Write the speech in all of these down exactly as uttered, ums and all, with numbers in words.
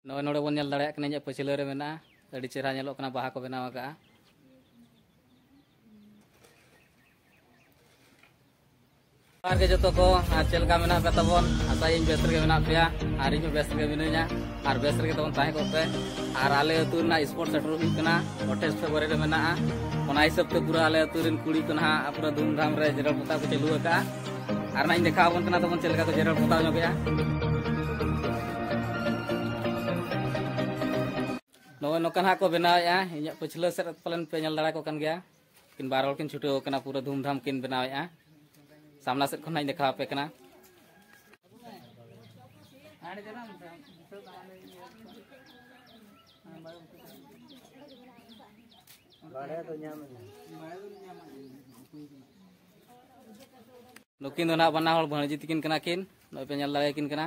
ᱱᱚᱜᱼᱚᱭ ᱱᱚᱰᱮ ᱵᱚᱱ ᱧᱮᱞ ᱫᱟᱲᱮᱭᱟᱜ ᱠᱟᱱᱟ, ᱤᱧᱟᱹᱜ ᱯᱟᱹᱪᱷᱞᱟᱹ ᱨᱮ ᱢᱮᱱᱟᱜᱼᱟ᱾ ᱟᱹᱰᱤ ᱪᱮᱦᱨᱟ ᱧᱮᱞᱚᱜ ᱠᱟᱱᱟ, ᱵᱟᱦᱟ ᱠᱚ ᱵᱮᱱᱟᱣ ᱟᱠᱟᱫᱼᱟ᱾ ᱡᱚᱦᱟᱨ ᱜᱮ ᱡᱚᱛᱚ ᱠᱚ, ᱟᱨ ᱪᱮᱫ ᱞᱮᱠᱟ ᱢᱮᱱᱟᱜ ᱯᱮ ᱛᱟᱵᱚᱱ? ᱟᱥᱟᱭᱟᱹᱧ ᱵᱮᱥ ᱨᱮᱜᱮ ᱢᱮᱱᱟᱜ ᱯᱮᱭᱟ, ᱟᱨ ᱤᱧ ᱦᱚᱸ ᱵᱮᱥ ᱨᱮᱜᱮ ᱢᱤᱱᱟᱹᱧᱟ, ᱟᱨ ᱵᱮᱥ ᱨᱮᱜᱮ ᱛᱟᱵᱚᱱ ᱛᱟᱦᱮᱸ ᱠᱚᱜ ᱯᱮ᱾ ᱟᱨ ᱟᱞᱮ ᱟᱹᱛᱩ ᱨᱮᱱᱟᱜ ᱥᱯᱳᱨᱴ ᱥᱮᱴᱮᱨ ᱦᱩᱭᱩᱜ ᱠᱟᱱᱟ, ᱟᱴᱷᱟᱥ ᱯᱷᱮᱵᱽᱨᱩᱣᱟᱨᱤ ᱨᱮ ᱢᱮᱱᱟᱜᱼᱟ᱾ ᱚᱱᱟ ᱦᱤᱥᱟᱹᱵ ᱛᱮ ᱯᱩᱨᱟᱹ ᱟᱞᱮ ᱟᱹᱛᱩ ᱨᱮᱱ ᱠᱩᱲᱤ ᱠᱚ ᱱᱟᱦᱟᱜ ᱯᱩᱨᱟᱹ ᱫᱷᱩᱢᱫᱷᱟᱢ ᱨᱮ ᱡᱮᱨᱮᱲ ᱯᱚᱛᱟᱣ ᱠᱚ ᱪᱟᱹᱞᱩ ᱟᱠᱟᱫᱼᱟ᱾ ᱟᱨ ᱱᱟᱦᱟᱜ ᱤᱧ ᱫᱮᱠᱷᱟᱣ ᱟᱵᱚᱱ ᱠᱟᱱᱟ ᱛᱟᱵᱚᱱ ᱪᱮᱫ ᱞᱮᱠᱟ ᱠᱚ ᱡᱮᱨᱮᱲ ᱯᱚᱛᱟᱣ ᱧᱚᱜᱮᱜᱼᱟ᱾ ᱱᱚᱜᱼᱚᱭ ᱱᱚᱝᱠᱟ ᱱᱟᱦᱟᱜ ᱠᱚ ᱵᱮᱱᱟᱣᱮᱫᱼᱟ᱾ ᱤᱧᱟᱹᱜ ᱯᱟᱹᱪᱷᱞᱟᱹ ᱥᱮᱫ ᱯᱟᱞᱮᱱ ᱯᱮ ᱧᱮᱞ ᱫᱟᱲᱮᱭᱟᱠᱚ ᱠᱟᱱ ᱜᱮᱭᱟ, ᱩᱱᱠᱤᱱ ᱵᱟᱨ ᱦᱚᱲ ᱠᱤᱱ ᱪᱷᱩᱴᱟᱹᱣ ᱟᱠᱟᱱᱟ, ᱯᱩᱨᱟᱹ ᱫᱷᱩᱢᱫᱷᱟᱢ ᱠᱤᱱ ᱵᱮᱱᱟᱣᱮᱫᱼᱟ᱾ ᱥᱟᱢᱱᱟ ᱥᱮᱫ ᱠᱷᱚᱱ ᱱᱟᱦᱟᱜ ᱤᱧ ᱫᱮᱠᱷᱟᱣ ᱟᱯᱮ ᱠᱟᱱᱟ᱾ ᱱᱩᱠᱤᱱ ᱫᱚ ᱱᱟᱦᱟᱜ ᱵᱟᱱᱟ ᱦᱚᱲ ᱵᱷᱟᱹᱬᱡᱤ ᱛᱟᱹᱠᱤᱱ ᱠᱟᱱᱟ ᱠᱤᱱ, ᱱᱚᱜᱼᱚᱭ ᱯᱮ ᱧᱮᱞ ᱫᱟᱲᱮᱭᱟᱠᱤᱱ ᱠᱟᱱᱟ᱾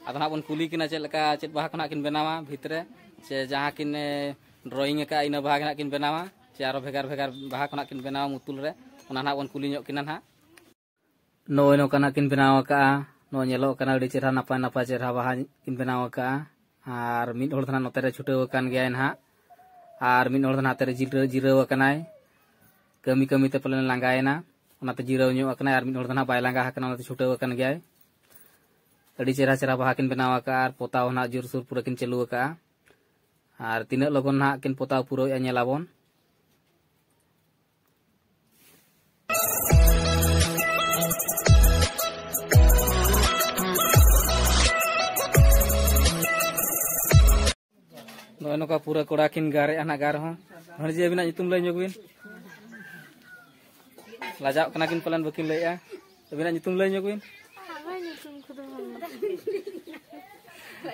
ᱟᱫᱚ ᱱᱟᱦᱟᱜ ᱵᱚᱱ ᱠᱩᱞᱤ ᱠᱤᱱᱟ ᱪᱮᱫ ᱞᱮᱠᱟ, ᱪᱮᱫ ᱵᱟᱦᱟ ᱠᱚ ᱱᱟᱦᱟᱜ ᱠᱤᱱ ᱵᱮᱱᱟᱣᱟ ᱵᱷᱤᱛ ᱨᱮ, ᱥᱮ ᱡᱟᱦᱟᱸ ᱠᱤᱱ, ᱮ, ᱰᱨᱚᱭᱤᱝ ᱟᱠᱟᱫᱼᱟ, ᱤᱱᱟᱹ ᱵᱟᱦᱟ ᱜᱮ ᱱᱟᱦᱟᱜ ᱠᱤᱱ ᱵᱮᱱᱟᱣᱟ, ᱪᱮ ᱟᱨᱚ ᱵᱷᱮᱜᱟᱨ ᱵᱷᱮᱜᱟᱨ ᱵᱟᱦᱟ ᱠᱚ ᱱᱟᱦᱟᱜ ᱠᱤᱱ ᱵᱮᱱᱟᱣᱟ ᱢᱩᱛᱩᱞ ᱨᱮ, ᱚᱱᱟ ᱱᱟᱦᱟᱜ ᱵᱚᱱ ᱠᱩᱞᱤ ᱧᱚᱜ ᱠᱤᱱᱟ ᱱᱟᱦᱟᱜ᱾ ᱱᱚᱜᱼᱚᱭ ᱱᱚᱝᱠᱟ ᱱᱟᱦᱟᱜ ᱠᱤᱱ ᱵᱮᱱᱟᱣ ᱟᱠᱟᱫᱼᱟ᱾ ᱱᱚᱜᱼᱚᱭ ᱧᱮᱞᱚᱜ ᱠᱟᱱᱟ ᱟᱹᱰᱤ ᱪᱮᱦᱨᱟ, ᱱᱟᱯᱟᱭ ᱱᱟᱯᱟᱭ ᱪᱮᱦᱨᱟ ᱵᱟᱦᱟ ᱠᱤᱱ ᱵᱮᱱᱟᱣ ᱟᱠᱟᱫᱼᱟ᱾ ᱟᱨ ᱢᱤᱫ ᱦᱚᱲ ᱫᱚ ᱱᱟᱦᱟᱜ ᱱᱚᱛᱮ ᱨᱮ ᱪᱷᱩᱴᱟᱹᱣ ᱟᱠᱟᱱ ᱜᱮᱭᱟᱭ ᱱᱟᱦᱟᱜ, ᱟᱨ ᱢᱤᱫ ᱦᱚᱲ ᱫᱚ ᱱᱟᱦᱟᱜ ᱱᱚᱛᱮ ᱨᱮ ᱡᱤᱨᱟᱹ-, ᱡᱤᱨᱟᱹᱣ ᱟᱠᱟᱱᱟᱭ᱾ ᱠᱟᱹᱢᱤ ᱠᱟᱹᱢᱤ ᱛᱮ ᱯᱟᱞᱮᱱ ᱞᱟᱸᱜᱟᱭᱮᱱᱟ, ᱚᱱᱟᱛᱮ ᱡᱤᱨᱟᱹᱣ ᱧᱚᱜ ᱟᱠᱟᱱᱟᱭ᱾ ᱟᱨ ᱢᱤᱫ ᱦᱚᱲ ᱫᱚ ᱱᱟᱦᱟᱜ ᱵᱟᱭ ᱞᱟᱸᱜᱟ ᱟᱠᱟᱱᱟ, ᱚᱱᱟᱛᱮ ᱪᱷᱩᱴᱟᱹᱣ ᱟᱠᱟᱱ ᱜᱮᱭᱟᱭ᱾ ᱟᱹᱰᱤ ᱪᱮᱦᱨᱟ ᱪᱮᱦᱨᱟ ᱵᱟᱦᱟ ᱠᱤᱱ ᱵᱮᱱᱟᱣ ᱟᱠᱟᱫᱼᱟ, ᱟᱨ ᱯᱚᱛᱟᱣ ᱦᱚᱸ ᱱᱟᱦᱟᱜ ᱡᱳᱨᱥᱳᱨ ᱯᱩᱨᱟᱹ ᱠᱤᱱ ᱪᱟᱹᱞᱩ ᱟᱠᱟᱫᱼᱟ᱾ ᱟᱨ ᱛᱤᱱᱟᱹᱜ ᱞᱚᱜᱚᱱ ᱱᱟᱦᱟᱜ ᱠᱤᱱ ᱯᱚᱛᱟᱣ ᱯᱩᱨᱟᱹᱣᱮᱫᱼᱟ, ᱧᱮᱞᱟᱵᱚᱱ᱾ ᱱᱚᱜᱼᱚᱭ ᱱᱚᱝᱠᱟ ᱯᱩᱨᱟᱹ ᱠᱚᱲᱟ ᱠᱤᱱ ᱜᱟᱨᱮᱜᱼᱟ ᱱᱟᱜ ᱜᱟᱨ ᱦᱚᱸ᱾ ᱵᱷᱟᱹᱬᱡᱤ, ᱟᱹᱵᱤᱱᱟᱜ ᱧᱩᱛᱩᱢ ᱞᱟᱹᱭ ᱧᱚᱜ ᱵᱤᱱ᱾ ᱞᱟᱡᱟᱜ ᱠᱟᱱᱟ ᱠᱤᱱ ᱯᱟᱞᱮᱱ, ᱵᱟᱹᱠᱤᱱ ᱞᱟᱹᱭᱮᱜᱼᱟ᱾ ᱟᱹᱵᱤᱱᱟᱜ ᱧᱩᱛᱩᱢ ᱞᱟᱹᱭ ᱧᱚᱜ ᱵᱤᱱ᱾ ᱟᱢᱟᱜ ᱧᱩᱛᱩᱢ ᱠᱚᱫᱚ ᱵᱟᱹᱱᱩᱜᱼᱟ᱾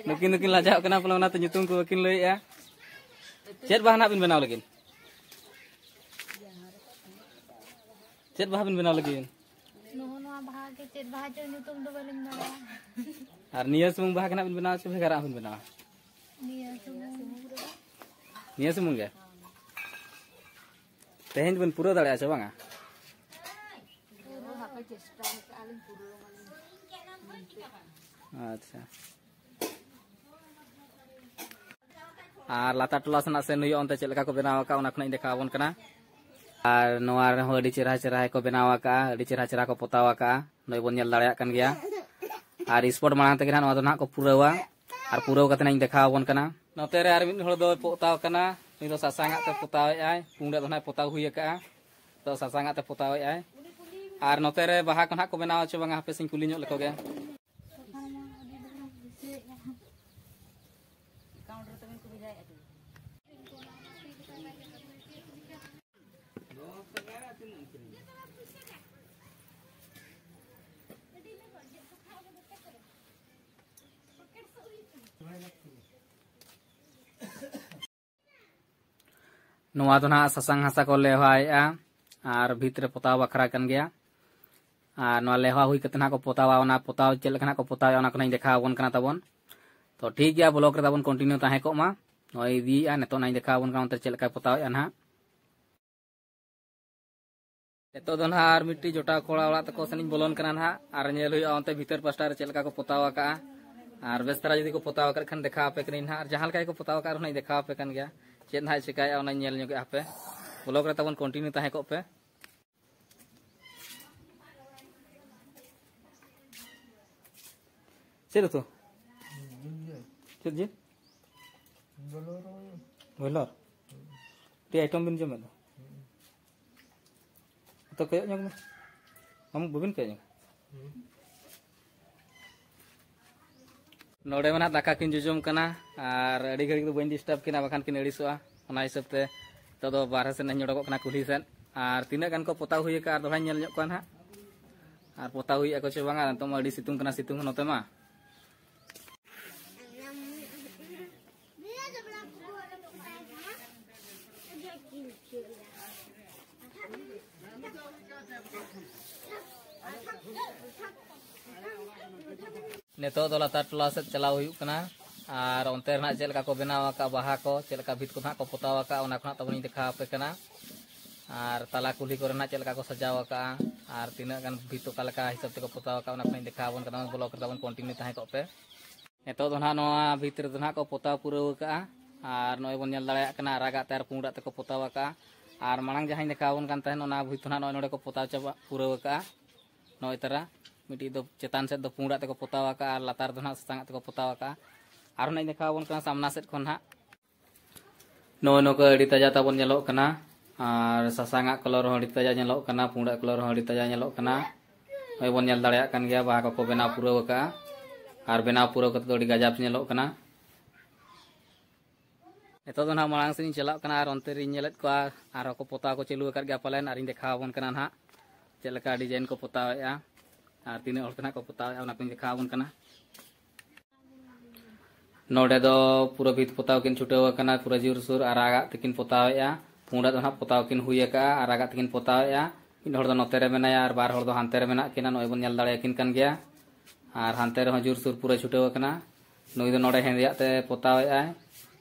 ᱱᱩᱠᱤᱱ ᱫᱚᱠᱤᱱ ᱞᱟᱡᱟᱜ ᱠᱟᱱᱟ ᱯᱟᱞᱮ, ᱚᱱᱟᱛᱮ ᱧᱩᱛᱩᱢ ᱠᱚ ᱵᱟᱹᱠᱤᱱ ᱞᱟᱹᱭᱮᱜᱼᱟ᱾ ᱪᱮᱫ ᱵᱟᱦᱟ ᱱᱟᱜ ᱵᱤᱱ ᱵᱮᱱᱟᱣ ᱞᱟᱹᱜᱤᱫ? ᱪᱮᱫ ᱵᱟᱦᱟ ᱵᱤᱱ ᱵᱮᱱᱟᱣ ᱞᱟᱹᱜᱤᱫ? ᱱᱚᱜᱼᱚ ᱱᱚᱣᱟ ᱵᱟᱦᱟ ᱜᱮ, ᱪᱮᱫ ᱵᱟᱦᱟ ᱪᱚ ᱧᱩᱛᱩᱢ ᱫᱚ ᱵᱟᱹᱞᱤᱧ ᱵᱟᱲᱟᱭᱟ᱾ ᱟᱨ ᱱᱤᱭᱟᱹ ᱥᱩᱢᱩᱝ ᱵᱟᱦᱟ ᱜᱮ ᱱᱟᱜ ᱵᱤᱱ ᱵᱮᱱᱟᱣᱟ ᱥᱮ ᱵᱷᱮᱜᱟᱨᱟᱜ ᱦᱚᱸ ᱵᱤᱱ ᱵᱮᱱᱟᱣᱟ? ᱱᱤᱭᱟᱹ ᱥᱩᱢᱩᱝ᱾ ᱱᱤᱭᱟᱹ ᱥᱩᱢᱩᱝ ᱜᱮ? ᱛᱮᱦᱮᱧ ᱵᱤᱱ ᱯᱩᱨᱟᱹᱣ ᱫᱟᱲᱮᱭᱟᱜᱼᱟ ᱥᱮ ᱵᱟᱝᱟ? ᱯᱩᱨᱟᱹᱣ ᱦᱟᱯᱮ ᱪᱮᱥᱴᱟ ᱟᱠᱟᱫᱼᱟ ᱞᱤᱧ ᱯᱩᱨᱟᱹᱣ ᱢᱟᱞᱤᱧ᱾ ᱟᱪᱪᱷᱟ᱾ ᱟᱨ ᱞᱟᱛᱟᱨ ᱴᱚᱞᱟ ᱥᱮᱱᱟᱜ ᱥᱮᱱ ᱦᱩᱭᱩᱜᱼᱟ, ᱚᱱᱛᱮ ᱪᱮᱫ ᱞᱮᱠᱟ ᱠᱚ ᱵᱮᱱᱟᱣ ᱟᱠᱟᱫᱼᱟ, ᱚᱱᱟ ᱠᱷᱚᱱᱟᱜ ᱤᱧ ᱫᱮᱠᱷᱟᱣ ᱟᱵᱚᱱ ᱠᱟᱱᱟ᱾ ᱟᱨ ᱱᱚᱣᱟ ᱨᱮᱦᱚᱸ ᱟᱹᱰᱤ ᱪᱮᱦᱨᱟ ᱪᱮᱦᱨᱟ ᱠᱚ ᱵᱮᱱᱟᱣ ᱟᱠᱟᱫᱼᱟ, ᱟᱹᱰᱤ ᱪᱮᱦᱨᱟ ᱪᱮᱦᱨᱟ ᱠᱚ ᱯᱚᱛᱟᱣ ᱟᱠᱟᱫᱼᱟ, ᱱᱚᱜᱼᱚᱭ ᱵᱚᱱ ᱧᱮᱞ ᱫᱟᱲᱮᱭᱟᱜ ᱠᱟᱱ ᱜᱮᱭᱟ᱾ ᱟᱨ ᱥᱯᱚᱴ ᱢᱟᱲᱟᱝ ᱛᱮᱜᱮ ᱱᱟᱦᱟᱜ ᱱᱚᱣᱟ ᱫᱚ ᱱᱟᱦᱟᱜ ᱠᱚ ᱯᱩᱨᱟᱹᱣᱟ᱾ ᱟᱨ ᱯᱩᱨᱟᱹᱣ ᱠᱟᱛᱮ ᱱᱟᱜ ᱤᱧ ᱫᱮᱠᱷᱟᱣ ᱟᱵᱚᱱ ᱠᱟᱱᱟ᱾ ᱱᱚᱛᱮ ᱨᱮ ᱟᱨ ᱢᱤᱫ ᱦᱚᱲ ᱫᱚᱭ ᱯᱚᱛᱟᱣ ᱠᱟᱱᱟ, ᱩᱱᱤ ᱫᱚ ᱥᱟᱥᱟᱝ ᱟᱜ ᱛᱮ ᱯᱚᱛᱟᱣᱮᱫ ᱟᱭ, ᱯᱩᱸᱰ ᱟᱜ ᱫᱚ ᱱᱟᱦᱟᱜ ᱯᱚᱛᱟᱣ ᱦᱩᱭ ᱟᱠᱟᱜᱼᱟ᱾ ᱛᱚ ᱥᱟᱥᱟᱝ ᱟᱜ ᱛᱮ ᱯᱚᱛᱟᱣᱮᱫ ᱟᱭ᱾ ᱟᱨ ᱱᱚᱛᱮ ᱨᱮ ᱵᱟᱦᱟ ᱠᱚ ᱱᱟᱦᱟᱜ ᱠᱚ ᱵᱮᱱᱟᱣᱟ ᱪᱮ ᱵᱟᱝᱟ, ᱦᱟᱯᱮ ᱥᱮᱧ ᱠᱩᱞᱤ ᱧᱚᱜ ᱞᱮᱠᱚ ᱜᱮ᱾ ᱱᱚᱣᱟ ᱫᱚ ᱱᱟᱦᱟᱜ ᱥᱟᱥᱟᱝ ᱦᱟᱥᱟ ᱠᱚ ᱞᱮᱣᱦᱟᱭᱮᱜᱼᱟ ᱟᱨ ᱵᱷᱤᱛ ᱨᱮ ᱯᱚᱛᱟᱣ ᱵᱟᱠᱷᱨᱟ ᱠᱟᱱ ᱜᱮᱭᱟ᱾ ᱟᱨ ᱱᱚᱣᱟ ᱞᱮᱣᱦᱟ ᱦᱩᱭ ᱠᱟᱛᱮ ᱱᱟᱦᱟᱜ ᱠᱚ ᱯᱚᱛᱟᱣᱟ, ᱚᱱᱟ ᱯᱚᱛᱟᱣ ᱪᱮᱫ ᱞᱮᱠᱟ ᱱᱟᱦᱟᱜ ᱠᱚ ᱯᱚᱛᱟᱣᱮᱜᱼᱟ, ᱚᱱᱟ ᱠᱚ ᱱᱟᱦᱟᱜ ᱤᱧ ᱫᱮᱠᱷᱟᱣ ᱟᱵᱚᱱ ᱠᱟᱱᱟ ᱛᱟᱵᱚᱱ᱾ ᱛᱚ ᱴᱷᱤᱠ ᱜᱮᱭᱟ, ᱵᱞᱚᱜ ᱨᱮ ᱛᱟᱵᱚᱱ ᱠᱚᱱᱴᱤᱱᱤᱭᱩ ᱛᱟᱦᱮᱸ ᱠᱚᱜ ᱢᱟ᱾ ᱱᱚᱜᱼᱚᱭ ᱤᱫᱤᱭᱮᱜᱼᱟ, ᱱᱤᱛᱚᱜ ᱱᱟᱦᱟᱜ ᱤᱧ ᱫᱮᱠᱷᱟᱣ ᱟᱵᱚᱱ ᱠᱟᱱᱟ ᱚᱱᱛᱮ ᱪᱮᱫ ᱞᱮᱠᱟᱭ ᱯᱚᱛᱟᱣᱮᱜᱼᱟ ᱱᱟᱦᱟᱜ᱾ ᱱᱤᱛᱚᱜ ᱫᱚ ᱱᱟᱦᱟᱜ ᱟᱨ ᱢᱤᱫᱴᱤᱡ ᱡᱚᱴᱟᱣ ᱠᱚᱲᱟ ᱚᱲᱟᱜ ᱛᱟᱠᱚ ᱥᱮᱱ ᱤᱧ ᱵᱚᱞᱚᱱ ᱠᱟᱱᱟ ᱱᱟᱦᱟᱜ, ᱟᱨ ᱧᱮᱞ ᱦᱩᱭᱩᱜᱼᱟ ᱚᱱᱛᱮ ᱵᱷᱤᱛᱟᱹᱨ ᱯᱟᱥᱴᱟ ᱨᱮ ᱪᱮᱫ ᱞᱮᱠᱟ ᱠᱚ ᱯᱚᱛᱟᱣ ᱟᱠᱟᱜᱼᱟ᱾ ᱟᱨ ᱵᱮᱥ ᱫᱷᱟᱨᱟ ᱡᱩᱫᱤ ᱠᱚ ᱯᱚᱛᱟᱣ ᱟᱠᱟᱫ ᱠᱷᱟᱱ ᱫᱮᱠᱷᱟᱣ ᱟᱯᱮ ᱠᱟᱹᱱᱟᱹᱧ ᱱᱟᱦᱟᱜ, ᱟᱨ ᱡᱟᱦᱟᱸ ᱞᱮᱠᱟ ᱜᱮᱠᱚ ᱯᱚᱛᱟᱣ ᱟᱠᱟᱫ ᱨᱮᱦᱚᱸ ᱤᱧ ᱫᱮᱠᱷᱟᱣ ᱟᱯᱮ ᱠᱟᱱ ᱜᱮᱭᱟ᱾ ᱪᱮᱫ ᱱᱟᱦᱟᱜ ᱪᱤᱠᱟᱹᱭᱮᱫᱼᱟ ᱚᱱᱟᱧ ᱧᱮᱞ ᱧᱚᱜᱮᱫᱼᱟ ᱦᱟᱯᱮ᱾ ᱵᱞᱚᱜ ᱨᱮ ᱛᱟᱵᱚᱱ ᱠᱚᱱᱴᱤᱱᱤᱭᱩ ᱛᱟᱦᱮᱸ ᱠᱚᱜ ᱯᱮ᱾ ᱪᱮᱫ ᱩᱛᱩ? ᱪᱮᱫ ᱡᱤᱞ? ᱵᱚᱭᱞᱟᱨ? ᱟᱹᱰᱤ ᱟᱭᱴᱮᱢ ᱵᱤᱱ ᱡᱚᱢᱮᱫ ᱫᱚ᱾ ᱛᱚ ᱠᱚᱭᱚᱜ ᱧᱚᱜ ᱢᱮ᱾ ᱟᱢ ᱵᱟᱹᱵᱤᱱ ᱠᱚᱭᱚᱜ ᱧᱚᱜ? ᱱᱚᱰᱮ ᱢᱟ ᱱᱟᱦᱟᱜ ᱫᱟᱠᱟ ᱠᱤᱱ ᱡᱚᱡᱚᱢ ᱠᱟᱱᱟ, ᱟᱨ ᱟᱹᱰᱤ ᱜᱷᱟᱹᱲᱤᱡ ᱫᱚ ᱵᱟᱹᱧ ᱰᱤᱥᱴᱟᱵᱽ ᱠᱤᱱᱟ, ᱵᱟᱠᱷᱟᱱ ᱠᱤᱱ ᱟᱹᱲᱤᱥᱚᱜᱼᱟ᱾ ᱚᱱᱟ ᱦᱤᱥᱟᱹᱵ ᱛᱮ ᱱᱤᱛᱚᱜ ᱫᱚ ᱵᱟᱨᱦᱮ ᱥᱮᱱ ᱤᱧ ᱚᱰᱚᱠᱚᱜ ᱠᱟᱱᱟ ᱠᱩᱞᱦᱤ ᱥᱮᱫ᱾ ᱟᱨ ᱛᱤᱱᱟᱹᱜ ᱜᱟᱱ ᱠᱚ ᱯᱚᱛᱟᱣ ᱦᱩᱭ ᱟᱠᱟᱫᱼᱟ, ᱟᱨ ᱫᱚᱦᱲᱟᱧ ᱧᱮᱞ ᱧᱚᱜ ᱠᱚᱣᱟ ᱱᱟᱦᱟᱜ, ᱟᱨ ᱯᱚᱛᱟᱣ ᱦᱩᱭᱩᱜᱼᱟ ᱠᱚ ᱪᱮ ᱵᱟᱝᱟ᱾ ᱱᱤᱛᱚᱜ ᱢᱟ ᱟᱹᱰᱤ ᱥᱤᱛᱩᱝ ᱠᱟᱱᱟ, ᱥᱤᱛᱩᱝ ᱦᱚᱸ ᱱᱚᱛᱮ ᱢᱟ᱾ ᱱᱤᱛᱚᱜ ᱫᱚ ᱞᱟᱛᱟᱨ ᱴᱚᱞᱟ ᱥᱮᱫ ᱪᱟᱞᱟᱣ ᱦᱩᱭᱩᱜ ᱠᱟᱱᱟ, ᱟᱨ ᱚᱱᱛᱮ ᱨᱮᱱᱟᱜ ᱪᱮᱫ ᱞᱮᱠᱟ ᱠᱚ ᱵᱮᱱᱟᱣ ᱟᱠᱟᱫ ᱵᱟᱦᱟ ᱠᱚ, ᱪᱮᱫ ᱞᱮᱠᱟ ᱵᱷᱤᱛ ᱠᱚ ᱱᱟᱦᱟᱜ ᱠᱚ ᱯᱚᱛᱟᱣ ᱟᱠᱟᱫ, ᱚᱱᱟ ᱠᱚ ᱱᱟᱦᱟᱜ ᱛᱟᱵᱚᱱ ᱤᱧ ᱫᱮᱠᱷᱟᱣ ᱟᱯᱮ ᱠᱟᱱᱟ᱾ ᱟᱨ ᱛᱟᱞᱟ ᱠᱩᱞᱦᱤ ᱠᱚᱨᱮ ᱱᱟᱦᱟᱜ ᱪᱮᱫ ᱞᱮᱠᱟ ᱠᱚ ᱥᱟᱡᱟᱣ ᱟᱠᱟᱫᱼᱟ, ᱟᱨ ᱛᱤᱱᱟᱹᱜ ᱜᱟᱱ ᱵᱷᱤᱛ ᱚᱠᱟ ᱞᱮᱠᱟ ᱦᱤᱥᱟᱹᱵ ᱛᱮᱠᱚ ᱯᱚᱛᱟᱣ ᱟᱠᱟᱫ, ᱚᱱᱟ ᱠᱚ ᱱᱟᱦᱟᱜ ᱤᱧ ᱫᱮᱠᱷᱟᱣ ᱟᱵᱚᱱ ᱠᱟᱱᱟ᱾ ᱵᱞᱚᱜ ᱨᱮ ᱛᱟᱵᱚᱱ ᱠᱚᱱᱴᱤᱱᱤᱭᱩ ᱛᱟᱦᱮᱸ ᱠᱚᱜ ᱯᱮ᱾ ᱱᱤᱛᱚᱜ ᱫᱚ ᱱᱟᱦᱟᱜ ᱱᱚᱣᱟ ᱵᱷᱤᱛ ᱨᱮᱫᱚ ᱱᱟᱦᱟᱜ ᱠᱚ ᱯᱚᱛᱟᱣ ᱯᱩᱨᱟᱹᱣ ᱟᱠᱟᱫᱼᱟ᱾ ᱟᱨ ᱱᱚᱜᱼᱚᱭ ᱵᱚᱱ ᱧᱮᱞ ᱫᱟᱲᱮᱭᱟᱜ ᱠᱟᱱᱟ, ᱟᱨᱟᱜᱟᱜ ᱛᱮ ᱟᱨ ᱯᱩᱸᱰᱟᱜ ᱛᱮᱠᱚ ᱯᱚᱛᱟᱣ ᱟᱠᱟᱜᱼᱟ᱾ ᱟᱨ ᱢᱟᱲᱟᱝ ᱡᱟᱦᱟᱸᱧ ᱫᱮᱠᱷᱟᱣ ᱟᱵᱚᱱ ᱠᱟᱱ ᱛᱟᱦᱮᱸᱱ, ᱚᱱᱟ ᱵᱷᱩᱭ ᱫᱚ ᱱᱟᱦᱟᱜ ᱱᱚᱜᱼᱚᱭ ᱱᱚᱰᱮ ᱠᱚ ᱯᱚᱛᱟᱣ ᱪᱟᱵᱟ ᱯᱩᱨᱟᱹᱣ ᱟᱠᱟᱜᱼᱟ᱾ ᱱᱚᱜᱼᱚᱭ ᱛᱟᱨᱟ ᱢᱤᱫᱴᱤᱡ ᱫᱚ ᱪᱮᱛᱟᱱ ᱥᱮᱫ ᱫᱚ ᱯᱩᱸᱰᱟᱜ ᱛᱮᱠᱚ ᱯᱚᱛᱟᱣ ᱟᱠᱟᱜᱼᱟ ᱟᱨ ᱞᱟᱛᱟᱨ ᱫᱚ ᱱᱟᱦᱟᱜ ᱥᱟᱥᱟᱝᱟᱜ ᱛᱮᱠᱚ ᱯᱚᱛᱟᱣ ᱟᱠᱟᱜᱼᱟ᱾ ᱟᱨᱦᱚᱸ ᱱᱟᱦᱟᱜ ᱤᱧ ᱫᱮᱠᱷᱟᱣ ᱟᱵᱚᱱ ᱠᱟᱱᱟ ᱥᱟᱢᱱᱟ ᱥᱮᱫ ᱠᱷᱚᱱ ᱱᱟᱦᱟᱜ᱾ ᱱᱚᱜᱼᱚᱭ ᱱᱚᱝᱠᱟ ᱟᱹᱰᱤ ᱛᱟᱡᱟ ᱛᱟᱵᱚᱱ ᱧᱮᱞᱚᱜ ᱠᱟᱱᱟ᱾ ᱟᱨ ᱥᱟᱥᱟᱝᱟᱜ ᱠᱟᱞᱟᱨ ᱦᱚᱸ ᱟᱹᱰᱤ ᱛᱟᱡᱟ ᱧᱮᱞᱚᱜ ᱠᱟᱱᱟ, ᱯᱩᱸᱰᱟᱜ ᱠᱟᱞᱟᱨ ᱦᱚᱸ ᱟᱹᱰᱤ ᱛᱟᱡᱟ ᱧᱮᱞᱚᱜ ᱠᱟᱱᱟ᱾ ᱱᱚᱜᱼᱚᱭ ᱵᱚᱱ ᱧᱮᱞ ᱫᱟᱲᱮᱭᱟᱜ ᱠᱟᱱ ᱜᱮᱭᱟ, ᱵᱟᱦᱟ ᱠᱚᱠᱚ ᱵᱮᱱᱟᱣ ᱯᱩᱨᱟᱹᱣ ᱟᱠᱟᱜᱼᱟ᱾ ᱟᱨ ᱵᱮᱱᱟᱣ ᱯᱩᱨᱟᱹᱣ ᱠᱟᱛᱮ ᱫᱚ ᱟᱹᱰᱤ ᱜᱟᱡᱟᱵ ᱧᱮᱞᱚᱜ ᱠᱟᱱᱟ᱾ ᱱᱤᱛᱚᱜ ᱫᱚ ᱱᱟᱦᱟᱜ ᱢᱟᱲᱟᱝ ᱥᱮᱫ ᱤᱧ ᱪᱟᱞᱟᱜ ᱠᱟᱱᱟ ᱟᱨ ᱚᱱᱛᱮ ᱨᱤᱧ ᱧᱮᱞᱮᱫ ᱠᱚᱣᱟ, ᱟᱨᱦᱚᱸ ᱠᱚ ᱯᱚᱛᱟᱣ ᱠᱚ ᱪᱟᱹᱞᱩ ᱟᱠᱟᱫ ᱜᱮᱭᱟ ᱯᱟᱞᱮᱱ᱾ ᱟᱨᱤᱧ ᱫᱮᱠᱷᱟᱣ ᱟᱵᱚᱱ ᱠᱟᱱᱟ ᱱᱟᱦᱟᱜ ᱪᱮᱫ ᱞᱮᱠᱟ ᱰᱤᱡᱟᱭᱤᱱ ᱠᱚ ᱯᱚᱛᱟᱣᱮᱫᱼᱟ ᱟᱨ ᱛᱤᱱᱟᱹᱜ ᱦᱚᱲ ᱛᱮ ᱱᱟᱦᱟᱜ ᱠᱚ ᱯᱚᱛᱟᱣᱮᱫᱼᱟ, ᱚᱱᱟ ᱠᱚᱧ ᱫᱮᱠᱷᱟᱣ ᱟᱵᱚᱱ ᱠᱟᱱᱟ᱾ ᱱᱚᱰᱮ ᱫᱚ ᱯᱩᱨᱟᱹ ᱵᱷᱤᱛ ᱯᱚᱛᱟᱣ ᱠᱤᱱ ᱪᱷᱩᱴᱟᱹᱣ ᱟᱠᱟᱱᱟ, ᱯᱩᱨᱟᱹ ᱡᱳᱨᱥᱳᱨ ᱟᱨᱟᱜᱟᱜ ᱛᱮᱠᱤᱱ ᱯᱚᱛᱟᱣᱮᱫᱼᱟ᱾ ᱯᱩᱸᱰᱟᱜ ᱫᱚ ᱱᱟᱦᱟᱜ ᱯᱚᱛᱟᱣ ᱠᱤᱱ ᱦᱩᱭ ᱟᱠᱟᱫᱼᱟ, ᱟᱨᱟᱜᱟᱜ ᱛᱮᱠᱤᱱ ᱯᱚᱛᱟᱣᱮᱫᱼᱟ᱾ ᱢᱤᱫ ᱦᱚᱲ ᱫᱚ ᱱᱚᱛᱮ ᱨᱮ ᱢᱮᱱᱟᱭᱟ ᱟᱨ ᱵᱟᱨ ᱦᱚᱲ ᱫᱚ ᱦᱟᱱᱛᱮ ᱨᱮ ᱢᱮᱱᱟᱜ ᱠᱤᱱᱟ, ᱱᱚᱜᱼᱚᱭ ᱵᱚᱱ ᱧᱮᱞ ᱫᱟᱲᱮᱭᱟᱠᱤᱱ ᱠᱟᱱ ᱜᱮᱭᱟ᱾ ᱟᱨ ᱦᱟᱱᱛᱮ ᱨᱮᱦᱚᱸ ᱡᱳᱨᱥᱳᱨ ᱯᱩᱨᱟᱹ ᱪᱷᱩᱴᱟᱹᱣ ᱟᱠᱟᱱᱟ᱾ ᱱᱩᱭ ᱫᱚ ᱱᱚᱰᱮ ᱦᱮᱸᱫᱮᱭᱟᱜ ᱛᱮ ᱯᱚᱛᱟᱣᱮᱫᱼᱟᱭ,